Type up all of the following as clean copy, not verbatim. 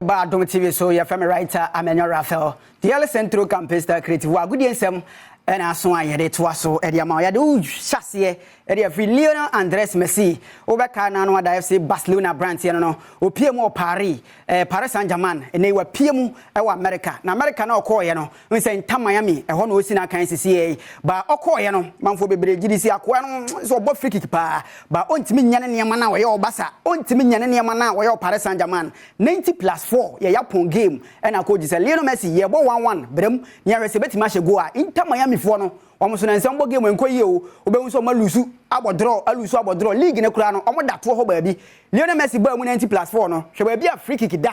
Ba Adom TV so, yɛfrɛ me writer Amenyo Raphael, the El Centro Campista Creative. Wɔ agodie nsɛm ɛna aso a yɛde toa so ɛde ama wo. Yɛde wo hyɛ aseɛ ɛde afiri Lionel Andres Messi. Wobɛka na no ada FC Barcelona aberanteɛ no, opie mu wɔ Paris Saint-Germain. Ɛnɛ wapie mu ɛwɔ America, na America na ɔkɔɔyɛ no n sɛ Inter Miami ɛhɔ na ɔsi n'akan sisi yɛ ba. Ɔkɔɔyɛ no, manfoɔ bebree gyi di si akoa no sɛ ɔbɔ free kick paa ba, ɔntumi nya ne nneɛma no a wɔyɛ ɔbasa, ɔntumi nya ne nneɛma no a wɔyɛ Paris Saint-Germain. 90 plus 4 yɛyɛ apɔn game, ɛna coach sɛ Lionel Messi yɛbɔ 1-1 brɛm ne yɛhwɛ sɛ bɛtumi ahyɛ goal a. Inter Miami foɔ no, wɔn nso na nsɛm bɔ game nkɔ yie o. Wobɛhu sɛ ɔmo alose abɔ draw, alose abɔ draw. League ne koraa no, ɔmo da toɔ hɔ baabi. Lionel Messi baa mu 90 plus 4 no, hwɛ baabi a free kick da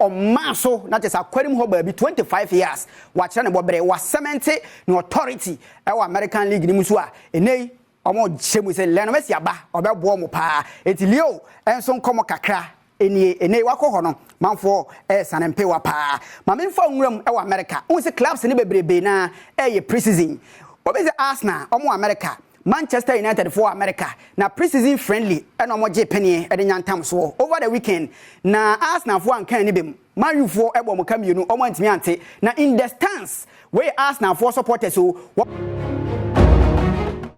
ɔmaa so na kyerɛ sɛ akwarim hɔ baabi 25 years wakyerɛ ne bɔberɛ, wacement ne authority ɛwɔ American League ne mu so a ɛnɛ yi ɔmo hyɛ mu sɛ Lionel Messi aba, ɔbɛboɔ mo paa. Eti Leo ɛnso nkɔmɔ kakra enie. Ene wakɔ hɔ no, manfoɔ ɛsane mpewa paa. Maame nfa nwuram ɛwɔ America, wɔn sɛ clubs ne bebrebe na ɛyɛ pre-season. Obi sɛ Arsenal, ɔmo America, Manchester United for America na pre-season friendly ɛna ɔmo gye penny ɛde nyantam soɔ over the weekend. Na Arsenal foɔ ankan ne bem, Man U foɔ ɛbɔ ɔmo ka mmienu, ɔmo antumi ante. Na in the stands wei, Arsenal foɔ supporters o,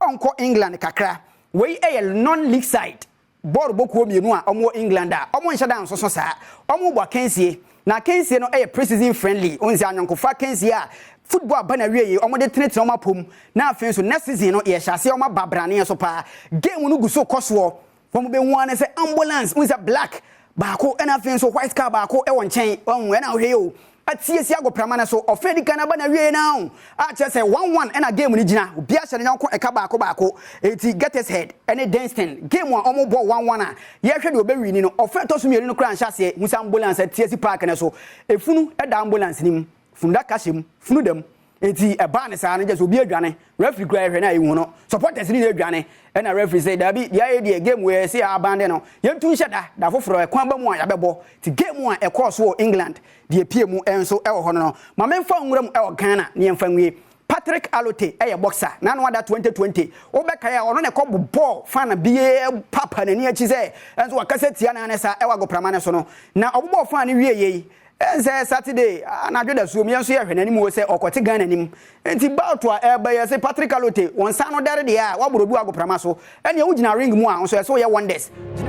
ɔnkɔ England kakra. Wei ɛyɛ non-league side bɔɔl bɔkuo mmienu a ɔmo wɔ England a ɔmo nhyɛ da nsoso saa. Ɔmo bɔ akansie, na akansie no yɛ pre-season friendly. Ɔn sɛ anyɔnkofa akansie a football aba na wie yi, ɔmo de tenetene ɔmo apom. Na afei nso next season no yɛhyɛ aseɛ, ɔmo aba braneɛ so paa. Game no gu so kɔ soɔ, wɔn bɛ hu ano sɛ ambulance n sɛ black baako, ɛna afei nso white car baako ɛwɔ nkyɛn. Ɔmo ɛna ɔhwɛ yi o, atie si agoprama no so. Ɔfɛ di kan aba na wie na a kyerɛ sɛ 1-1 ɛna game no gyina. Obi ahyɛ ne nyɔnko ɛka baako baako. Eti Gateshead ɛne Denston game a ɔmo bɔ 1-1 a yɛhwɛ deɛ ɔbɛwi ni no, ɔfɛ tɔ so mmienu no koraa nhyɛ aseɛ musa ambulance atie si park no so. Efunu ɛda ambulance nim, fundaka hyɛ mu, funu dam. Eti ɛbaa ne saa no, gye sɛ obi adwane. Referee kura ɛhwɛ na ehu no, supporters ni na adwane. Ɛna referee sɛ dabi, deɛ ayɛ deɛ game wɔ ɛsɛ abande no, yɛntu nhyɛ da da foforɔ ɛkwan ba mu a yɛabɛbɔ. Ti game a ɛkɔɔ so wɔ England deɛ pie mu ɛnso ɛwɔ hɔ no, maame nfa nwura mu ɛwɔ Ghana ne yɛmfa nwie. Patrick Alote ɛyɛ boxer n'ano ada 2020. Wobɛkae a, ɔno na ɛkɔ bɔɔl fan bie papa n'ani akyi sɛ ɛnso wakasa tia n'ane sa ɛwɔ agoprama no so no. Na ɔbobɔɔ fan no wie yei ɛnsɛ Saturday anadwo da suom, yɛn nso yɛhwɛ n'anim wɔ sɛ ɔkɔte Ghana anim. Nti bout a ɛbɛyɛ sɛ Patrick Alote wɔn nsa no dɛre deɛ a waboro bi wɔ agoprama so, ɛnea wogyina ring mu a nso ɛsɛ woyɛ wonders gyina.